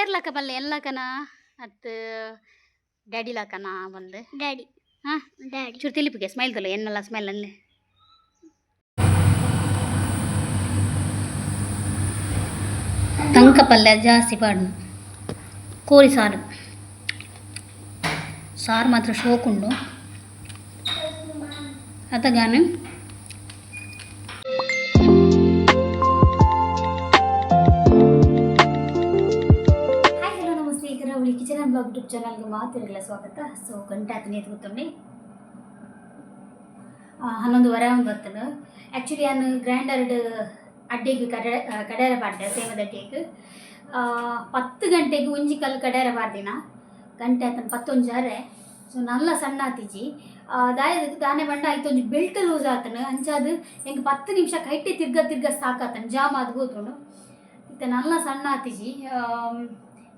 ಏರ್ ಲಕ್ಕ ಬಲ್ಲೆ ಎಲ್ಲಕನ ಅತ್ ಡ್ಯಾಡಿ ಲಕ್ಕನ ಬಂದು? ಡ್ಯಾಡಿ. ಹಾಂ. ಡ್ಯಾಡಿ. ಚೂರು ತಿಳಿಪಿಗೆ ಸ್ಮೈಲ್ ತಲ್ಲ ಎನ್ನಲ್ಲ ಸ್ಮೈಲ್ ಅಲ್ಲಿ. ತಂಕ ಪಲ್ಯ ಜಾಸ್ತಿ ಪಾಡ್ನು, ಕೋರಿ ಸಾರು ಸಾರು ಮಾತ್ರ ಶೋಕುಂಡು ಅತಗಾನು. ಹಾಯ್, ಹಲೋ, ನಮಸ್ತೆ. Karavali kitchen and blog YouTube ಚಾನಲ್ಗೆ ಮಾತಿರಲ್ಲ ಸ್ವಾಗತ. ಸೊ ಗಂಟೆ ಆತನೇ ಕೂತೊಂಡೆ, 11:30 ಒಂದು ಬರ್ತದೆ. ಆ್ಯಕ್ಚುಲಿ ನಾನು ಗ್ರೈಂಡರ್ಡ್ ಅಡ್ಡೆಗೆ ಕಡೆ ಕಡೆಯ ಪಾಡ್ದೆ ಸೇಮದ ಅಡ್ಡೆಗೆ. 10 ಗಂಟೆಗೆ ಒಂಜಿ ಕಲ್ಲು ಕಡೆಯರ ಪಾಡ್ದಿನ. ಗಂಟೆ ಆತನ ಪತ್ತೊಂಜಾರೆ. ಸೊ ನಲ್ಲ ಸಣ್ಣ ಆತಿಜಿ. ದಾಯ ದಾನೆ ಬಂಡ ಆಯ್ತು, ಒಂಜಿ ಬೆಲ್ಟ್ ಲೂಸ್ ಆತನ. ಅಂಚಾದ್ ಎಂಕ್ 10 ನಿಮಿಷ ಕೈಟೆ ತಿರ್ಗ ತಿರ್ಗ ಸಾಕಾತನ, ಜಾಮ್ ಆದ್ ಗೋತುಂಡು. ಇತ್ತೆ ನಲ್ಲ ಸಣ್ಣ ಆತಿಜಿ.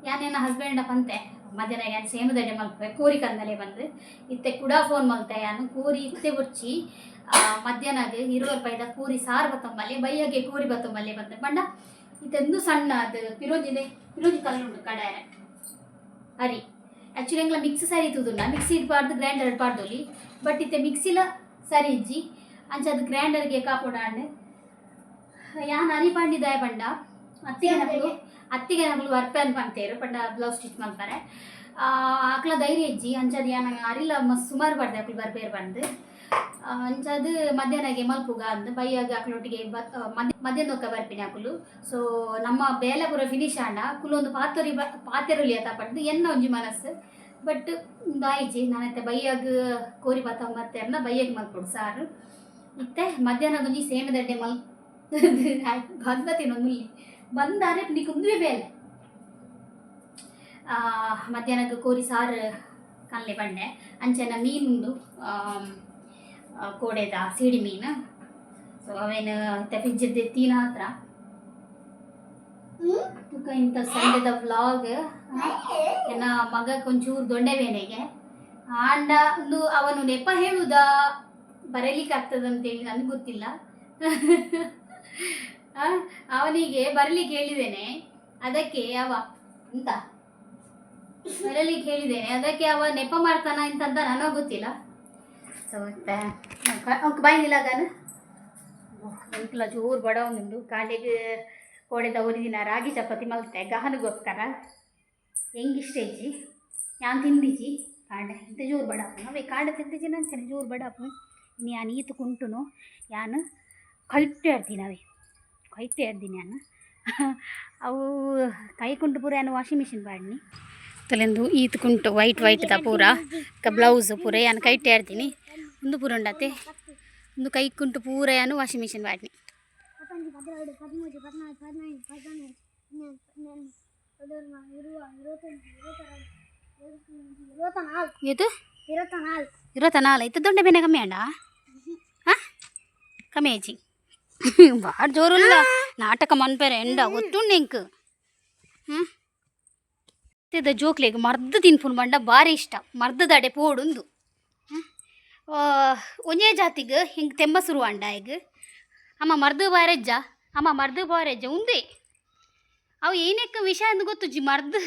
ಯಾನೇನ ಹಸ್ಬೆಂಡ ಪಂತೆ, ಮಧ್ಯಾಹ್ನ ಯಾನ್ ಸೇಮದಡ್ಡೆ ಮಲ್ಪೆ, ಕೋರಿ ಕಂದಲೆ ಬಂದು. ಇತ್ತೆ ಕುಡ ಫೋನ್ ಮಲ್ತೆ ಯಾನು, ಕೋರಿ ಇತ್ತೆ ಬೊರ್ಚಿ, ಮಧ್ಯಾಹ್ನಗ್ 20 ರೂಪಾಯಿದ ಕೋರಿ ಸಾರು ಬತ್ತೊಂಬಲ್ಲೆ, ಬಯ್ಯಗೆ ಕೋರಿ ಬತ್ತೊಂಬಲ್ಲೆ ಬಂದೆ. ಪಂಡ ಇತ್ತೆಂದು ಸಣ್ಣ ಅದು ಪಿರೋಜಿದೆ, ಪಿರೋಜಿ ಕಲ್ಲುಂಡು ಕಡಾರೆ ಅರಿ. ಆ್ಯಕ್ಚುಲಿ ಎಂಗ್ಲ ಮಿಕ್ಸ್ ಸರಿ ತೂದುಂಡ, ಮಿಕ್ಸಿ ಪಾಡ್ದು ಗ್ರೈಂಡರ್ ಪಾಡ್ದೊಲಿ. ಬಟ್ ಇತ್ತೆ ಮಿಕ್ಸಿಲ ಸರಿ ಇಜ್ಜಿ. ಅಂಚ ಅದು ಗ್ರೈಂಡರ್ಗೆ ಕಾಪೊಡಾಂಡ್. ಯಾನ್ ಅರಿ ಪಾಂಡಿದಾಯ ಪಂಡ ಅತ್ತಿಗೆ ನಕಲು, ಅತ್ತಿಗೆ ನಕಲು ವರ್ಪೆ ಪಂತೇರು ಪಂಡ ಬ್ಲೌಸ್ ಸ್ಟಿಚ್ ಮಲ್ಪರೆ ಅಕ್ಲ ಧೈರ್ಯ ಇಜ್ಜಿ. ಅಂಚಾದ್ ಯಾನ್ ಅರಿಲ ಮಸ್ತ್ ಸುಮಾರು ಪಾಡ್ದೆ, ಅಕ್ಲು ಬರ್ಪೇರು ಪಂದ್. ಅಂಚಾದ್ ಮಧ್ಯಾಹ್ನಗೆ ಮಲ್ಪುಗ ಅಂದ್ ಬಯ್ಯಾಗ ಅಕ್ಲೊಟ್ಟಿಗೆ ಮಧ್ಯಾಹ್ನಕ್ಕ ಬರ್ಪಿನಿ ಅಕುಲು. ಸೊ ನಮ್ಮ ಬೇಲೆ ಪೂರ ಫಿನಿಶ್ ಆಂಡ ಕುಲೊಂದು ಪಾತೊರಿ ಪಾತೆರೊಲಿ ಅತ ಪಂದ್ ಎನ್ನ ಒಂಜಿ ಮನಸ್ಸು. ಬಟ್ ಬಾಯಿಜಿ ನಾನೈತೆ ಬಯ್ಯಾಗ ಕೋರಿ ಬತ್ತೊಂಬತ್ತೆರ್ನ ಬಯ್ಯಾಗ ಮಲ್ಪೊಡು ಸಾರು. ಇತ್ತೆ ಮಧ್ಯಾಹ್ನ ಒಂಜಿ ಸೇಮದಡ್ಡೆ ಮಲ್ ಬಂದತಿನ ಮುಲ್ಲಿ ಬಂದಾರೆ ನಿಕ್ ಉಂದುವೆ ಬೇಲೆ. ಮಧ್ಯಾಹ್ನಕ್ಕೆ ಕೋರಿ ಸಾರು ಕಲ್ಲೆ ಬಂಡೆ. ಅಂಚೆನ ಮೀನುಂಡು, ಕೋಡೆದ ಸಿಡಿ ಮೀನು. ಸೊ ಅವೇನು ಇತ್ತೆ ಫ್ರಿಜ್ ತೀನ ಹತ್ರ ತುಕ. ಇಂಥ ಸಂಡೆದ ವ್ಲಾಗ್. ಎನ್ನ ಮಗ ಕೊಂಚೂರು ದೊಂಡೆ ಬೇನೆಗೆ ಆಂಡ ಒಂದು ಅವನು ನೆಪ ಹೇಳುದಾ ಬರಲಿಕ್ಕೆ ಆಗ್ತದಂತೇಳಿ ನನಗೆ ಗೊತ್ತಿಲ್ಲ. ಅವನಿಗೆ ಬರಲಿಕ್ಕೆ ಹೇಳಿದ್ದೇನೆ, ಅದಕ್ಕೆ ಅವ ಎಂತ ಬರಲಿಕ್ಕೆ ಹೇಳಿದ್ದೇನೆ, ಅದಕ್ಕೆ ಅವ ನೆಪ ಮಾಡ್ತಾನ ಎಂತ ಅಂತ ನನಗೆ ಗೊತ್ತಿಲ್ಲ. ಸೊ ಮತ್ತೆ ಅವಕ್ಕೆ ಬಾಯಿಲ್ಲ ಗಾನ ಎಂತಲ ಜೋರು ಬಡ ಉಂಟು. ಕಾಂಡೆಗೆ ಕೋಡೆದ ಒಂದು ರಾಗಿ ಚಪಾತಿ ಮಲ್ತೆ ಗಹನಗೋಸ್ಕರ. ಹೆಂಗಿಷ್ಟ ಇಜ್ಜಿ, ಯಾನ್ ತಿಂದಿಜಿ ಕಾಂಡೆ. ಇಂತ ಜೋರು ಬಡ ಅವೇ ಕಾಂಡೆ ತಿಂದಿಜಿ ನಂಚನೆ ಜೋರು ಬಡ. ಇನ್ನು ಯಾನ್ ಈತು ಕುಂಟುನು ಯಾನ್ ಕೈಟ್ಟೆ ಆಡ್ತೀನಿ, ಅವೇ ಕೈಟ್ಟೆ ಆಡ್ತೀನಿ ಯಾನ್. ಅವು ಕೈ ಕುಂಟು ಪೂರ ಯಾನ್ ವಾಷಿಂಗ್ ಮಿಷಿನ್ ಪಾಡ್ನಿ. ತಲೆಂದು ಈತ್ ಕುಂಟು ವೈಟ್ ವೈಟ್ ದ ಪೂರ ಬ್ಲೌಸ್ ಪೂರ ಯಾನ್ ಕೈಟ್ಟೆ ಆಡ್ತೀನಿ. ಒಂದು ಪೂರ ಉಂಡತೆ ಒಂದು ಕೈ ಕುಂಟು ಪೂರ ಯಾನು ವಾಷಿಂಗ್ ಮಿಷಿನ್ ಪಾಡ್ನಿ. 11, 12, 13, 14, 15, 17, 18, 19, 20, 21, 22, 24. ಇದು 24. 24. ಇತ್ತು ದೊಡ್ಡ ಬೆನೆ ಕಮ್ಮಿ ಅಣ್ಣ. ಹಾಂ, ಕಮ್ಮಿ ಆಯ್ಚಿ. ಬಾಳ ಜೋರುಲ್ಲ ನಾಟಕ ಮನ್ಪೆರೆ ಎಂಡ ಗೊತ್ತುಂಡು ಎಂಕ್. ಹ್ಞೂ, ಜೋಕ್ಲೆಗ್ ಮರ್ದ್ ತಿನ್ಪುನು ಪಂಡ ಭಾರಿ ಇಷ್ಟ. ಮರ್ದದಡೆ ಪೋಡುಂದು ಒಂಜೇ ಜಾತಿಗ್ ಹಿಂಗೆ ತೆಮ್ಮ ಶುರು ಆಂಡ. ಅಮ್ಮ ಮರ್ದು ಬಾರೆಜ್ಜ, ಅಮ್ಮ ಮರ್ದು ಬಾರೆಜ್ಜ ಉಂದೇ. ಅವು ಏನಕ್ಕೆ ವಿಷಯ ಅಂದ್ ಗೊತ್ತುಜ್ಜಿ. ಮರ್ದು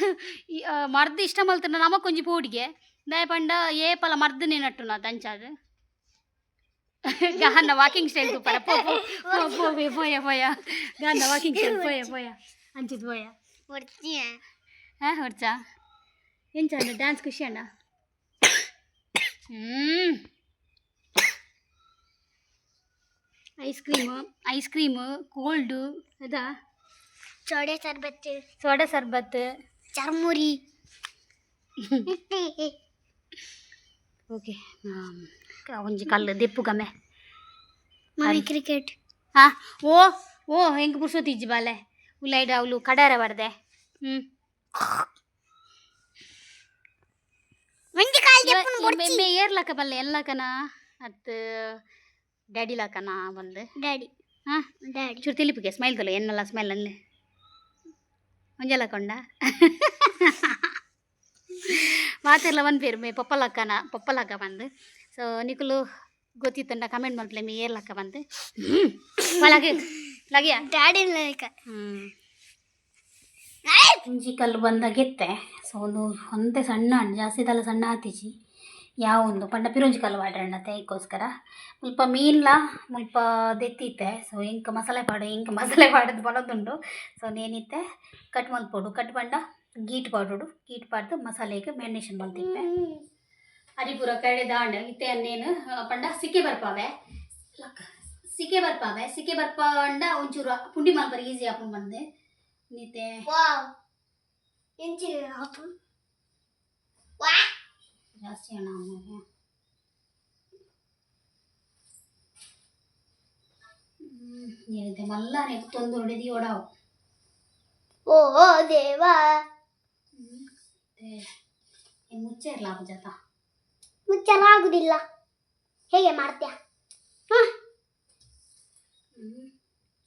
ಮರ್ದು ಇಷ್ಟ ಮಲ್ತಂಡ ನಮಕೊಂಜಿ ಪೋಡಿಗೆ. ದಾಯೆ ಪಂಡ ಏಪಲ ಮರ್ದನೆ ನಟ್ಟುನ ಅಂಚಾದ್. ಗಾನ ವಾಕಿಂಗ್ ಸ್ಟೈಲ್ ತೂಪರ. ಪೋ ಪೋ ಪೋ ಪೋ ಪೋಯ ಪೋಯ. ಗಾನ ವಾಕಿಂಗ್ ಸ್ಟೈಲ್ ಪೋಯ ಪೋಯ ಅಂಚಿದ್ ಪೋಯ. ಹಾಂ, ಹೊರ್ಚಾ ಎಂಚ ಅಣ್ಣ ಡ್ಯಾನ್ಸ್? ಖುಷಿ ಅಣ್ಣ. ಹ್ಞೂ, ice cream, ice cream, cold ಅದಾ. ಸೋಡಾ ಸರ್ಬತ್. ಸೋಡಾ ಸರ್ಬತ್. ಚರ್ಮುರಿ. ಓಕೆ, ಒಂಜಿ ಕಲ್ಲು ದೆಪ್ಪು ಗಮೆ. Mummy, cricket. ಹಾಂ, ಓ ಓ, ಹೆಂಗೆ ಪುರ್ಸೊತ್ತಿಜ್ಜಿ ಬಾಲೆ. ಉಲ್ಲೈಡ್ ಅವಳು ಕಡಾರ ಬರ್ದೆ. ಹ್ಞೂ. ಒಂಜಿ ಕಾಲ್ ದೆಪ್ಪುನು ಬೊರ್ಚಿ. ಮೇ ಏರ್ಲಕ್ಕ ಬಲ್ಲೆ ಎಲ್ಲಕನ ಅತ್ ಡ್ಯಾಡಿ ಲಕ್ಕನ ಬಂದು? ಡ್ಯಾಡಿ. ಹಾಂ. ಡ್ಯಾಡಿ. ಚೂರು ತಿಳಿಪಿಗೆ ಸ್ಮೈಲ್ ತಲ್ಲ ಎನ್ನಲ್ಲ ಸ್ಮೈಲ್ ಅಲ್ಲಿ ಒಂಜೆಲ್ಲ ಕೊಂಡ ಮಾತೆಲ್ಲ ಪೇರು ಮೇ ಪೊಪ್ಪಲಕ್ಕನ ಪೊಪ್ಪಲಕ್ಕ ಬಂದು. ಸೊ ನಿಕುಲು ಗೊತ್ತಿತ್ತಂಡ ಕಮೆಂಟ್ ಮಲ್ಪಲೆ ಮೇ ಏರ್ಲಕ್ಕ ಬಂದು. ಹ್ಞೂ, ಲಗೆ ಲಗಿಯ. Daddy like. ಹ್ಞೂ. ಒಂಜಿ ಕಲ್ಲು ಬಂದಾಗ ಎತ್ತೆ. ಸೊ ಒಂದು ಒಂತೆ ಸಣ್ಣ ಹಣ್ಣು ಜಾಸ್ತಿ ದಲ್ಲ ಸಣ್ಣ ಆತಿಜಿ ಯಾವೊಂದು ಪಂಡ ಪಿರೊಂಜಿ ಕಲ್ಲು ವಾಡ್ರಣ್ಣತೆ. ಐಕ್ಕೋಸ್ಕರ ಮುಲ್ಪ ಮೀನ್ಲ ಮುಲ್ಪ ದೆತ್ತಿತ್ತೆ. ಸೊ ಎಂಕ್ ಮಸಾಲೆ ಪಾಡು, ಎಂಕ್ ಮಸಾಲೆ ಪಾಡೋದು ಬರೋದುಂಡು. ಸೊ ನೇನಿತ್ತೆ ಕಟ್ ಮಲ್ಪೊಡು, ಕಟ್ ಪಂಡ ಗೀಟ್ ಪಾಡೋಡು, ಗೀಟ್ ಪಾಡ್ದು ಮಸಾಲೆಗೆ ಮ್ಯಾರಿನೇಷನ್ ಮಲ್ತಿತ್ತೆ. ಅರಿ ಪೂರ ಕಡೆ ದಾಂಡ್ ಇತ್ತೆ ಅನ್ನೇನು ಪಂಡ ಸಿಕ್ಕೆ ಬರ್ಪಾವೆ, ಸಿಕ್ಕೆ ಬರ್ಪಾವೆ. ಸಿಕ್ಕೆ ಬರ್ಪಾಂಡ ಒಂಚೂರು ಪುಂಡಿ ಮಲ್ಪರೆ ಈಸಿ ಆಪುಂಡು ಬಂದೆ ನೀತೆ. ವಾವ್, ಎಂಚಿ ಆತು ವಾ. ಜಾಸ್ತಿ ಅಣ್ಣ. ಏನಿದೆ ಮಲ್ಲಾನೆ ತೊಂದು ಹೊಡೆದಿ ಓಡಾವು. ಓ ದೇವಾ. ಏನು ಮುಚ್ಚೆ ಇರಲ್ಲ ಜಾತ. ಮುಚ್ಚಲಾಗುದಿಲ್ಲ, ಹೇಗೆ ಮಾಡ್ತೀಯ? ಹಾ,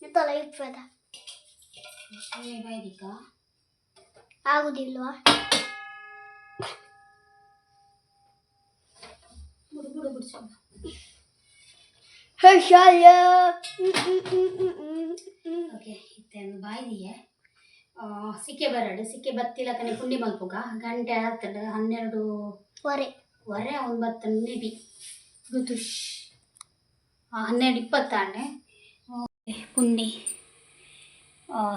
ಎಂತಲ್ಲ ಇಪ್ಪದ. ಬಾಯ್ದಿಕ್ಕ. ಆಗುದಿಲ್ವಾ? ಬುಡು ಬುಡು ಬಿಡ್ಸು. ಹೇ ಶಾಲ. ಓಕೆ, ಇತ್ತೆ ಬಾಯ್ದಿಯೆ ಸಿಕ್ಕೆ ಬರಡು, ಸಿಕ್ಕೆ ಬತ್ತಿಲಕನೆ ಪುಂಡಿ ಮಲ್ಪುಗ. ಗಂಟೆ ಆತಡು 12 ವರೆ. ವರೆ ಒಂಬತ್ತು ಮೇ ಬಿ ಗೊತ್ತುಶ್ 12:20. ಪುಂಡಿ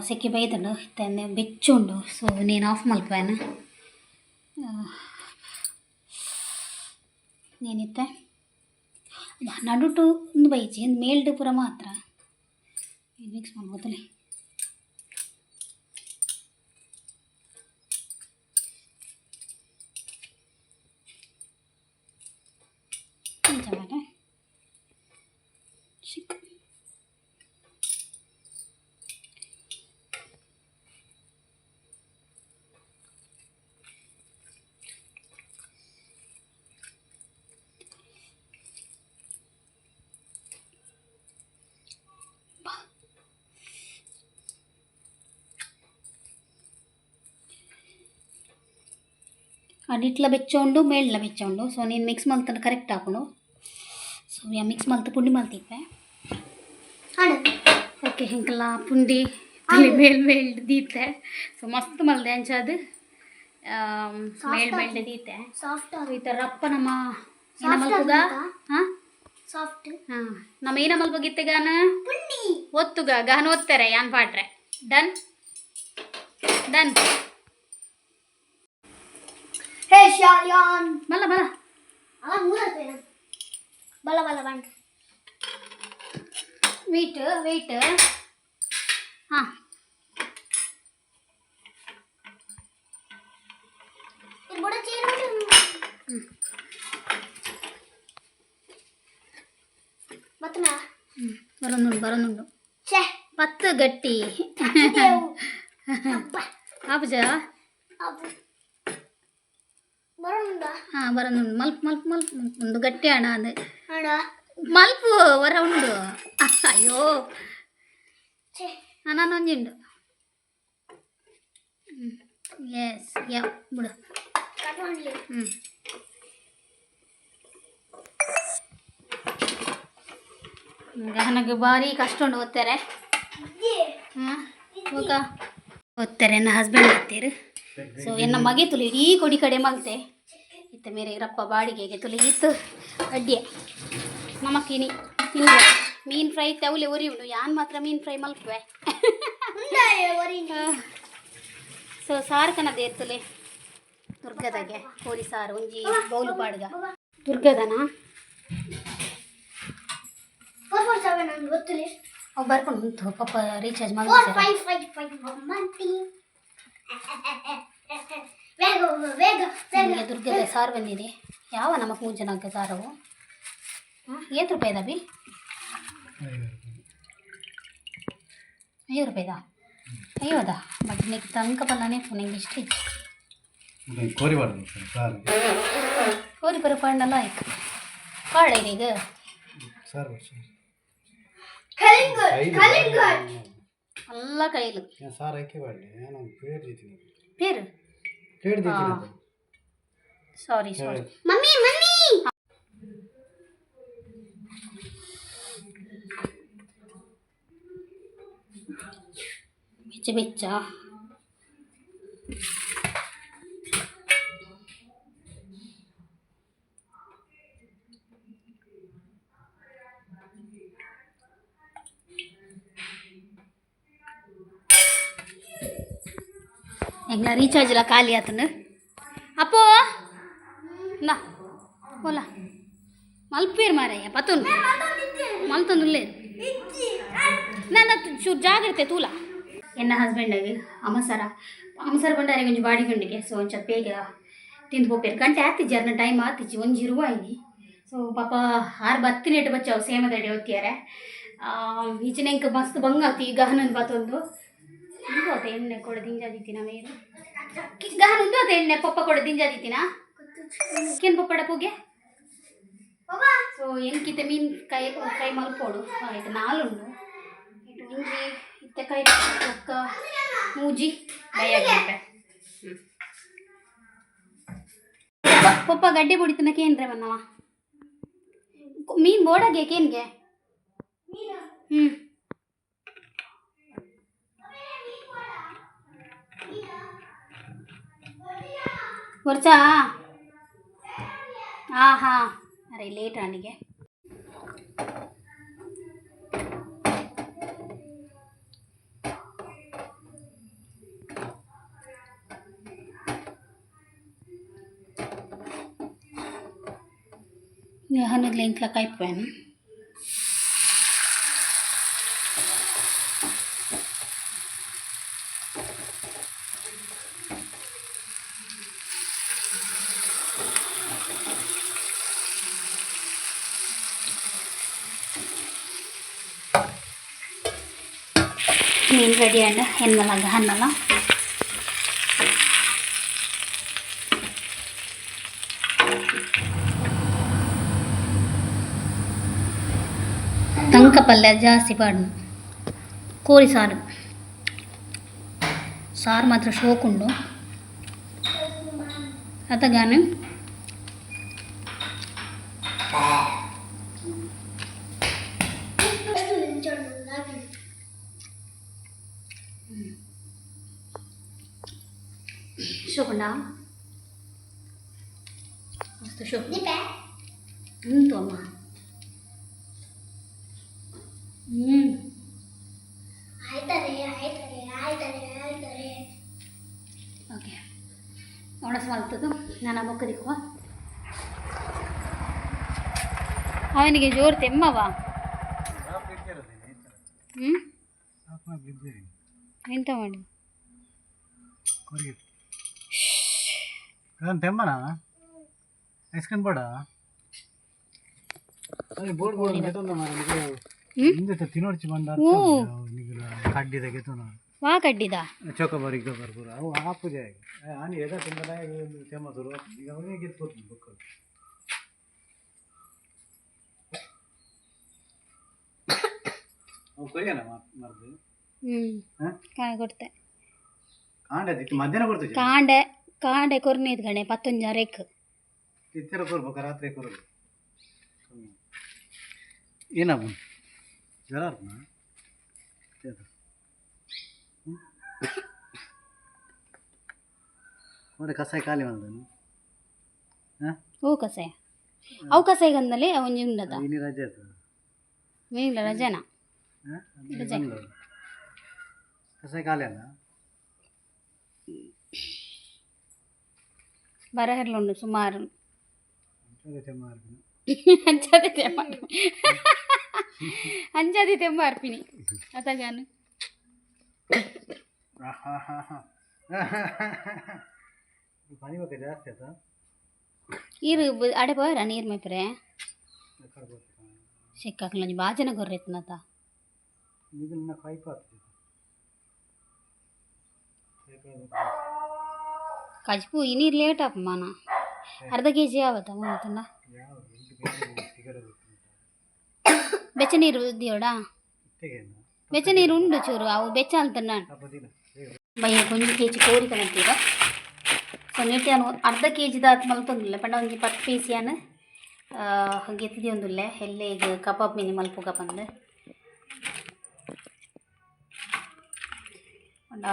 ಸೆಕೆ ಬೈದಂಡು ಇತ್ತೆ ಬೆಚ್ಚುಂಡು. ಸೊ ನೀನು ಆಫ್ ಮಲ್ಪೇನ నేನಿತ್ತೆ ನಡುಟು ಒಂದು ಬೈಚಿ ಒಂದು ಮೇಲ್ಡ್ ಪೂರ ಮಾತ್ರ ಮಿಕ್ಸ್ ಮಾಡ್ಬೋದಲ್ಲ. ಇಂಚ ಮಾಡೆ ಚಿಕ್ಕ. ಅಡಿಟ್ಲ ಬೆಚ್ಚ ಉಂಡು, ಮೇಲ್ಡ್ಲ ಬೆಚ್ಚ ಉಂಡು. ಸೊ ನೀನು ಮಿಕ್ಸ್ ಮಲ್ತಂಡ ಕರೆಕ್ಟ್ ಆಪುಂಡು. ಸೊ ಯಾ ಮಿಕ್ಸ್ ಮಲ್ತ್ ಪುಂಡಿ ಮಲ್ತಿಪ್ಪೆ. ಹಣ. ಓಕೆ, ಎಂಕಲ್ಲ ಪುಂಡಿ ತಲೆ ಮೇಲ್ ಮೇಲ್ ದೀತೆ. ಸೊ ಮಸ್ತ್ ಮಲ್ದೆ ಅಂಚಾದ್ ಮೇಲ್ ಮೇಲ್ ದೀತೆ. ಸಾಫ್ಟ್. ಈ ಥರ ರಪ್ಪ ನಮ್ಮ ಏನ ಮಲ್ಪುಗ? ಹಾಂ. ಸಾಫ್ಟ್. ಹಾಂ, ನಮ್ಮ ಏನ ಮಲ್ಪಗಿತ್ತೆ ಗಾನ? ಪುಂಡಿ. ಒತ್ತುಗ ಗಾನ ಒತ್ತಾರೆ ಯಾನ್ ಪಾಟ್ರೆ. Done done. ಹೇ ಶಾಲ್ಯಾನ್. ಮಲ್ಲ ಮಲ್ಲ. ಅಲ್ಲ, ಮೂರತ್ತೇನ ಬಲ ಬಲ ಬಂಡ. ವೆಯ್ಟ್ ವೆಯ್ಟ್, ಹಾಂ. ಬುಡ ಚೇರು. ಹ್ಞೂ. ಬತ್ತನಾ? ಹ್ಞೂ, ಬರೋನುಂಡು ಬರೋನುಂಡು. ಛೇ. ಪತ್ತು ಗಟ್ಟಿ. ಅಬ್ಬ. ಆಪುಜ. ಅಬ್ಬ, ಬರೋಣ. ಹಾಂ, ಬರೋನುಂಡು. ಮಲ್ಪ ಮಲ್ಪ ಮಲ್ಪ, ಒಂದು ಗಟ್ಟಿ ಅಣ್ಣ ಅದು. ಅಣ್ಣ. ಮಲ್ಪು ಹೊರ ಉಂಡು, ಅಯ್ಯೋ. ಛೇ. ಹಾಂ, ನಾನು ಒಂಜಿ ಉಂಡು. ಎಸ್, ಯಾ ಬಿಡು. ಕಟ್ ಮಾಡಲಿ. ಹ್ಞೂ, ಗಹನಗೆ ಭಾರಿ ಕಷ್ಟ ಉಂಡು ಓದ್ತಾರೆ. ಹಾಂ, ಹೋಗ ಓದ್ತಾರೆ. ನನ್ನ ಹಸ್ಬೆಂಡ್ ಓದ್ತೀರು. ಸೊ ಎನ್ನ ಮಗೆ ತುಲಿ ಇಡೀ ಕೊಡಿ ಕಡೆ ಮಲ್ತೆ ಇತ್ತ ಮೇರೆ ರಪ್ಪ ಬಾಡಿಗೆಗೆ ತುಲಿ ಇತ್ತು ಅಡ್ಡಿಯೆ ನಮಕ್ಕಿನಿ ತಿಂದ ಮೀನು ಫ್ರೈ ತೌಲೆ ಉರಿ ಉಂಡು. ಯಾನ್ ಮಾತ್ರ ಮೀನು ಫ್ರೈ ಮಲ್ಪುವೆ. ಸೊ ಸಾರು ಕನದ ಎತ್ತುಲೆ ದುರ್ಗದಾಗೆ ಕೋಳಿ ಸಾರು ಒಂಜಿ ಬೌಲು ಪಾಡ್ಗ ದುರ್ಗದನಾ. 4 4 7 ನನ್ಗೆ ಗೊತ್ತಿಲ್ಲ. ಅವು ಬರ್ಕೊಂಡು ಉಂಟು ಪಾಪ ರೀಚಾರ್ಜ್ ಫೋರ್ ಮಾಡಿ. 5 5 5 1. ಬೇಗ ಬೇಗ ಬೇಗ. ದುರ್ಗದ ಸಾರು ಬಂದಿದೆ. ಯಾವ ನಮಕ್ ಮುಂಚೆ ಸಾರು. ಹಾಂ, ಏತ್ ರೂಪಾಯಿದ ಬಿ? 50 ರೂಪಾಯಿದ, ಐವದ. ಬಟ್ నీకు ತಂಕ ಪಲ್ಲನೇ ನಿಂಗೆ ಇಷ್ಟ ಇತ್ತು. ಕೋರಿ ಮಾಡೋದು ಸಾರು. ಕೋರಿ ಪರ ಪಾಂಡಲ್ಲ ಆಯ್ತು ಪಾಡ ಈಗ. ಸಾರು ವರ್ಷ. ಕಲಿಂಗಡ್ ಕಲಿಂಗಡ್. ಅಲ್ಲ ಕೈಲು. ಸಾರು ಹಾಕಿ ಮಾಡಲಿ, ನಾನು ಪ್ಲೇಟ್ ದೀತೀನಿ. ಪೇರು. ಪ್ಲೇಟ್ ದೀತೀನಿ. ಸಾರಿ ಸಾರಿ. Mummy mummy. ಬೆಚ್ಚ ಬೆಚ್ಚ. ಎಂಗ್ಲ ರೀಚಾರ್ಜ್ ಎಲ್ಲ ಖಾಲಿ ಆತನು ಅಪ್ಪೋ ಇಂದಾ ಹೋಲ ಮಲ್ಪೇರು ಮಾರಯ್ಯ ಪತ್ತೊಂದು ಮಲ್ತೊಂದುಲ್ಲೇರು ನನ್ನ ಚೂರು ಜಾಗ್ರತೆ ತೂಲ. ಎನ್ನ ಹಸ್ಬೆಂಡಾಗಿ ಅಮಸರ ಅಮಸರ ಬಂಡಾರೆ ಒಂಜಿ ಬಾಡಿ ಗಂಡಿಗೆ. ಸೊ ಒಂಚ ಬೇಗ ತಿಂದು ಪೋಪೇರು. ಗಂಟೆ ಆತಿಜ್ಜಿ ಅರ್ನ ಟೈಮ್ ಆತಿಜ್ಜಿ ಒಂಜಿ ಇರುವಾಯಿನಿ. ಸೊ ಪಾಪ ಆರು ಬತ್ತಿನೇಟು ಬಚ್ಚಾವು ಸೇಮದಡೆ ಒತ್ತಿಯಾರೆ. ಈಚಿನ ಎಂಕ್ ಮಸ್ತ್ ಬಂಗ ಆತಿ ಗಹನನ್ ಬಾತೊಂದು. ಉಂದು ಅತ ಎಣ್ಣೆ ಕೊಡ ದಿಂಜಾದಿತ್ತಿನ ಮೇರು. ಗಹನ ಉಂದು ಅತ ಎಣ್ಣೆ ಪಪ್ಪ ಕೊಡ ದಿಂಜಾದಿತ್ತಿನ ಕೇನ್ ಪಪ್ಪಡ ಪೂಗೆ. ಸೊ ಎಂಕಿತೆ ಮೀನ್ ಕೈ ಫ್ರೈ ಮಲ್ಪೋಡು. ಆಯ್ತು, ನಾಲುಂಡು ಇಟ್ಟು ಒಂಜಿ ಇತ್ತೆ ಕೈ ಬೊಕ್ಕ ಮೂಜಿ ಬೈಯಾಗಿಪ್ಪೆ. ಪಪ್ಪ ಗಡ್ಡೆ ಬುಡಿತನ ಕೇನ್ರೆ ಮನ್ನವ ಮೀನ್ ಬೋಡಾಗೆ ಕೇನ್ಗೆ. ಹ್ಞೂ ವರ್ಷಾ. ಹಾಂ ಹಾಂ, ಅರೆ ಲೇಟ್ ರಾಣಿಗೆ. ಹನ್ನೊಂದು ಇಂತ್ಲ ಕಾಯ್ಪೇನು. ಮೀನು ರೆಡಿ ಆಂಡ್ ಎನ್ನಲ ಗಹನ್ನಲ. ತಂಕ ಪಲ್ಯ ಜಾಸ್ತಿ ಪಾಡ್ನು. ಕೋರಿ ಸಾರು ಸಾರು ಮಾತ್ರ ಶೋಕುಂಡು ಅತಗಾನು. ಶೋಕುಂಡ ಮಸ್ತ್ ಶೋಕು ಉಂಟು ಅಮ್ಮ. ಹ್ಞೂ. ಆಯ್ತಾರೆ ಆಯ್ತಾರೆ ಆಯ್ತಾರೆ ಆಯ್ತಾರೆ. ಓಕೆ, ಒಣಸ್ ಮಲ್ತದ್ದು ನಾನು ಬೊಕ್ಕ ದಿಕ್ಕುವ. ಅವನಿಗೆ ಜೋರು ತೆಮ್ಮವ. ಹ್ಞೂ, ಎಂತ ಮಾಡಿ? ತೆಮ್ಮನ ಐಸ್ ಕ್ರೀಮ್ ಬೇಡ. ಬೋರ್ಡ್ ಬೋರ್ಡ್ ಗೆತೊಂದ ಮಾರೆ. ಹ್ಮ್? ಇಂದೆತ ತಿನ್ನೋಡ್ಚಿ ಬಂದ. ಓ. ಕಡ್ಡಿದ ಗೆತೊಂದ. ವಾ ಕಡ್ಡಿದ? ಚೊಕೊಬಾರ್ ಗಿಕೊಬಾರ್ ಪೂರ ಅವು ಆಪುಜೆ. ಆನಿ ಎದ ತಿಂಬಲ ತೆಮ್ಮ ಸುರು. ಈಗ ಅವನೇ ಗೆತ್ತು ಬುಕ್. ಅವು ಕೊರಿಯನ ಮರ್ದು. ಹ್ಞೂ. ಹಾಂ. ಕಾಯಿ ಕೊಡ್ತೆ. ಕಾಂಡ ಇತ್ತು ಮಧ್ಯಾಹ್ನ ಕೊಡ್ತೀವಿ. ಕಾಂಡೆ ಕಾಂಡೆ ಕೊರ್ನೇದು ಗಣೆ ಪತ್ತೊಂಜಿ ಅರೆಕ್. ತಿತ್ತರ ಕೊರ್ಬೇಕು, ರಾತ್ರಿ ಕೊರಲು ಏನಪ್ಪ ಜ್ವರ. ನೋಡಿ ಕಸಾಯ ಖಾಲಿ ಬಂದನು. ಹಾಂ. ಓ ಕಸಾಯ, ಅವು ಕಸಾಯ ಗಂದಲೆ ಒಂಜಿ ಉಂಡದ. ಇನಿ ರಜೆ ಆಯ್ತು. ಮೀನ್ಲ ರಜೆನಾ? ಹಾಂ. ರಜೆ. ಕಸಾಯ ಖಾಲಿ ಅಲ್ಲ. ಬರ ಉಂಡು ಸುಮಾರು. ತೆಮ್ಮ. ಅಂಚಾದೆ ತೆಮ್ಮ, ಅಂಚಾದೆ ತೆಮ್ಮ ಅರ್ಪಿನಿ ಅತಗಾನು. ಪನಿ ಬಗ್ಗೆ ಜಾಸ್ತಿ ಆಯ್ತಾ? ಈರು ಅಡೆ ಪೋಯರ ನೀರು ಮೇಪರೆ ಸಿಕ್ಕಾಕ್ಲೊಂಜಿ ಬಾಜನ ಗೊರ್ರೆತ್ನತ. ಇದನ್ನ ಕಾಯ್ಪ. ಕಜ್ಪು ಈ ನೀರು ಲೇಟ್ ಆಪ ಮಾನ. ಅರ್ಧ ಕೆ ಜಿ ಆವತ್ತ ಉಂಟುಂಡ. ಬೆಚ್ಚ ನೀರು ದಿಯೋಡಾ? ಬೆಚ್ಚ ನೀರು ಉಂಡು ಚೂರು. ಅವು ಬೆಚ್ಚ ಅಂತ ನಾನು ಬಯ್ಯ ಒಂಜಿ ಕೆ ಜಿ ಕೋರಿ ಕಣಂತೀರ. ಸೊ ನೀಟಿ ಯಾನ್ ಅರ್ಧ ಕೆ ಜಿದ ಮಲ್ತೊಂದುಲ್ಲೆ. ಪಂಡ ಒಂಜಿ 10 ಪೀಸ್ ಯಾನ್ ಗೆತ್ತಿದಿಯೊಂದುಲ್ಲೆ. ಎಲ್ಲೆ ಈಗ ಕಬಾಬ್ ಮಿನಿ ಮಲ್ಪುಗ ಪಂದ್. ಪಂಡ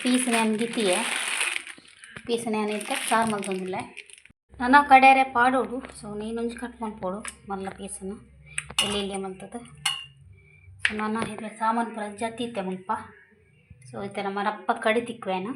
ಪೀಸ್ ನಾನು ಗಿತ್ತಿಯೆ ಪೀಸ್ ನಾನು ಇತ್ತೆ ಸಾರು ಮಲ್ತೊಂದುಲ್ಲೆ. ನನ ಕಡೆರೆ ಪಾಡೋಡು. ಸೊ ನೀನೊಂಜಿ ಕಟ್ ಮಲ್ಪೊಡು ಮಲ್ಲ ಪೀಸನ್ನು ಎಲ್ಲಿ ಎಲ್ಲಿ ಮಲ್ತದ. ಸೊ ನಾನು ಇದ್ರೆ ಸಾಮಾನು ಪೂರ ಜತ್ತಿತ್ತೆ ಮುಲ್ಪ. ಸೊ ಇತ್ತೆ ನಮ್ಮ ರಪ್ಪ ಕಡಿ ತಿಕ್ಕುವೇನ.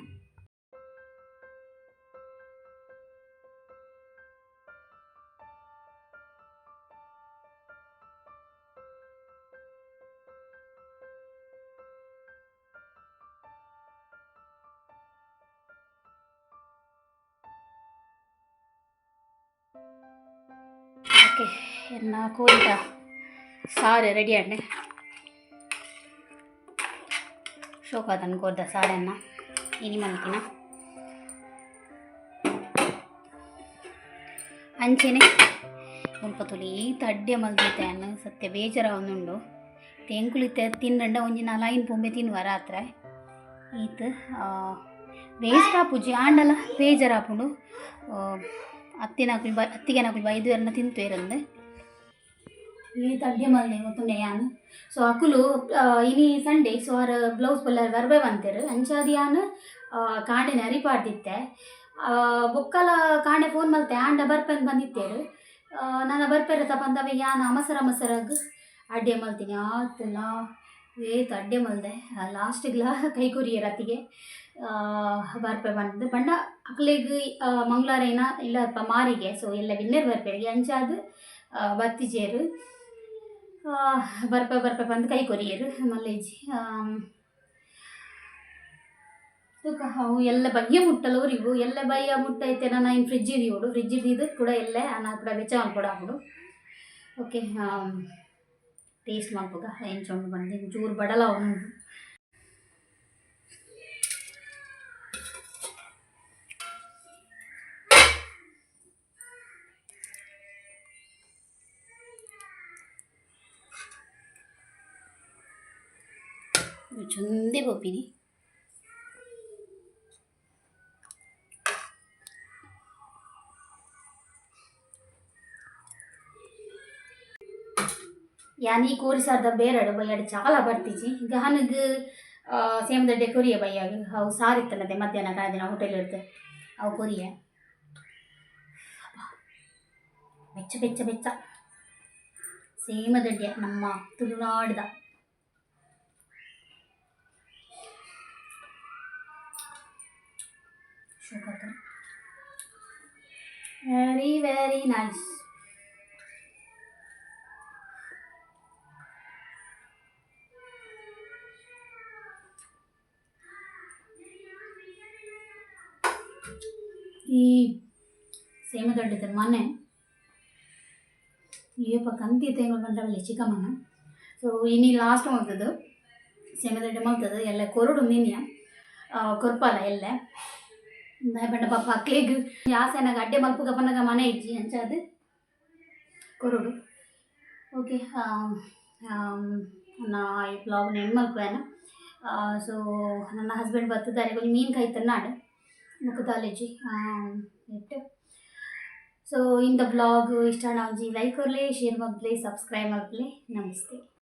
ಓಕೆ, ಎನ್ನ ಕೋರಿದ ಸಾರು ರೆಡಿ ಆಂಡ್. ಶೋಕಾದನ್ ಕೋರ್ದ ಸಾರನ್ನ ಇನಿ ಮಲ್ತಿನ. ಅಂಚೆನೆ ಮುಲ್ಪ ತೂಲೆ ಈತ್ ಅಡ್ಡೆ ಮಲ್ದಿತ್ತೆ ಅನ್ನ. ಸತ್ಯ ಬೇಜಾರ ಒಂದುಂಡು. ಎಂಕುಲು ಇತ್ತೆ ತಿನ್ರಂಡ ಒಂಜಿ ನಾಲ್ ಐನ್ ಪೊಂಬೆ ತಿನ್ನುವ ರಾತ್ರೆ. ಈತ್ ವೇಸ್ಟ್ ಆಪುಜಿ, ಆಂಡಲ ಬೇಜಾರಾಪುಂಡು. ಅತ್ತಿನಕುಲು ಬ ಅತ್ತಿಗೆನಕುಲು ಬೈದುವೆರ್ನ ತಿಂತುವೆರಂದು. ಈತ್ ಅಡ್ಡೆ ಮಲ್ದೆ ಗೊತ್ತುಂಡೆ ಯಾನ್. ಸೊ ಅಕುಲು ಇನಿ ಸಂಡೇ, ಸೊ ಆರ್ ಬ್ಲೌಸ್ ಪೊಲ್ಲರ್ ಬರ್ಬೆ ಬಂತೆರ್. ಅಂಚಾದ್ ಯಾನ್ ಕಾಂಡೆನೆ ಅರಿಪಾಡ್ದಿತ್ತೆ. ಬೊಕ್ಕಲ ಕಾಂಡೆ ಫೋನ್ ಮಲ್ತೆ, ಆಂಡ ಬರ್ಪೆಂದ್ ಬಂದಿತ್ತೇರು. ನನ ಬರ್ಪೆರೆ ತಪಂದವೆ ಯಾನ್ ಅಮಸರ ಅಮಸರಗ್ ಅಡ್ಡೆ ಮಲ್ತೀನಿ. ಆತುಲ ಏತ್ ಅಡ್ಡೆ ಮಲ್ದೆ, ಲಾಸ್ಟಿಗ್ಲ ಕೈ ಕೊರಿಯೆರ್ ಅತ್ತಿಗೆ ಬರ್ಪೆ ಬಂದ್ ಪಂಡ. ಅಕ್ಲೆಗ್ ಮಂಗಳವಾರ ಏನ ಇಲ್ಲ ಮಾರಿಗೆ. ಸೊ ಎಲ್ಲ ಬಿನ್ನೆರ್ ಬರ್ಪೆರ್ಗೆ, ಅಂಚಾದ್ ಬತ್ತಿಜೆರ್. ಬರ್ಪೆ ಬರ್ಪೆ ಪಂದ್ ಕೈ ಕೊರಿಯೆರ್. ಮಲ್ಲೆಜ್ಜಿ ತೂಕ, ಅವು ಎಲ್ಲ ಬಯ್ಯ ಮುಟ್ಟಲ ಒರಿವು. ಎಲ್ಲ ಬಯ್ಯ ಮುಟ್ಟ ಐತೆ. ನಾನು ಇನ್ನು ಫ್ರಿಜ್ ದೀವೊಡು. ಫ್ರಿಜ್ ದೀದ್ ಕೂಡ ಎಲ್ಲೆ ಅನ್ನ ಕೂಡ ಬೆಚ್ಚ ಮಲ್ಪೊಡು ಆಪುಂಡು. ಓಕೆ, ಟೇಸ್ಟ್ ಮಲ್ಪುಗ ಎಂಚ ಉಂಡು ಪಂದ್. ಚೂರು ಬಡಲ ಉಂಡು. ಚಂದೆ ಪೋಪಿನಿ. ಯಾನ್ ಈ ಕೋರಿ ಸಾರ್ದ ಬೇರಡು ಬಯ್ಯಾಡು ಚಾಲ ಬರ್ತಿಜಿ. ಗಹನಗ್ ಸೇಮದಡ್ಡೆ ಕೊರಿಯ ಬಯ್ಯಾಗ. ಅವು ಸಾರಿತ್ತಲ್ಲದೆ ಮಧ್ಯಾಹ್ನ ಕಾದಿನ ಹೋಟೆಲ್ ಇರ್ತೆ, ಅವು ಕೊರಿಯ. ಬೆಚ್ಚ ಬೆಚ್ಚ ಬೆಚ್ಚ ಸೇಮದಡ್ಡೆ, ನಮ್ಮ ತುಳುನಾಡ್ದ. Very very nice. ಈ ಸೇಮದಡ್ಡೆದ ಮನೆ ಏಪ ಕಂತಿ ತೇಂಗುಳು ಬಂದ್ರೆ ಚಿಕ್ಕಮ್ಮನ. ಸೊ ಇನಿ ಲಾಸ್ಟ್ ಮಲ್ತದ್ದು ಸೇಮದಡ್ಡೆ ಮಲ್ತದ್ದು. ಎಲ್ಲ ಕೊರಡು ನಿನ್ಯ ಕೊರ್ಪಾಲ ಎಲ್ಲ ದಾಯೆ ಪಾಪ ಅಕ್ಲೆಗ್ ಆಸೆನಾಗ ಅಡ್ಡೆ ಮಲ್ಪುಗ ಪನ್ನಗ ಮನೆ ಇಜ್ಜಿ, ಅಂಚಾದ್ ಕೊರಡು. ಓಕೆ, ನಾ ಈ ಬ್ಲಾಗ್ ಎಂಡ್ ಮಲ್ಪುವೆನ. ಸೊ ನನ್ನ ಹಸ್ಬೆಂಡ್ ಬತ್ತಿದ್ದಾರೆ, ಕೊಂಚ ಮೀನು ಕಾಯ್ತನ್ನಾಡು ಮುಖದಾಲೇಜಿ ಇಟ್ಟು. ಸೊ ಇಂದ ಬ್ಲಾಗ್ ಇಷ್ಟ ಒಂಜಿ ಲೈಕ್ ಕೊರ್ಲೆ, ಶೇರ್ ಮಲ್ಪಲೆ, ಸಬ್ಸ್ಕ್ರೈಬ್ ಮಲ್ಪಲೆ. ನಮಸ್ತೆ.